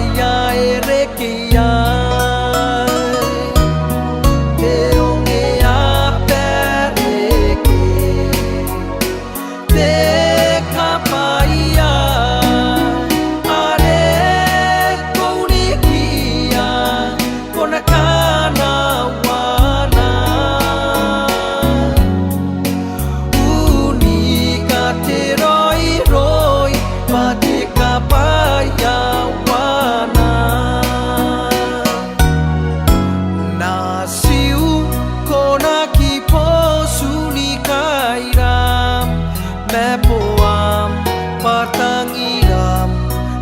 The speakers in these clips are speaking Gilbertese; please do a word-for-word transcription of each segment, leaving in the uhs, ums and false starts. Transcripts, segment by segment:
Ia e reke iai te ongeaba reke, te kabaia are ko unikia, ko na kanawana. Unika te raoiroi bwa te kabaia wana. Natiu, ko na kibotu ni kairam ma boam bwa tangiram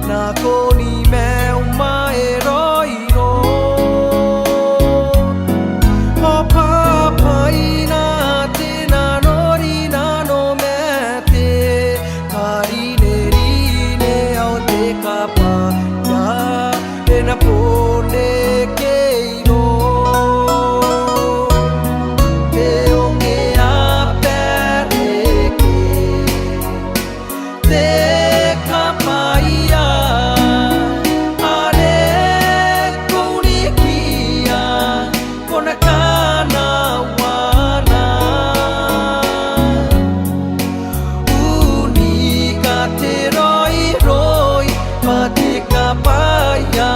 nakoni maium ae raoiroi. Ao bwa bwaina te nanorinano ma te karinerine ao te kabaia e na bon reke irou. Te ongeaba reke, te kabaia are ko unikia, ko na kanawana. Unika te raoiroi bwa te kabaia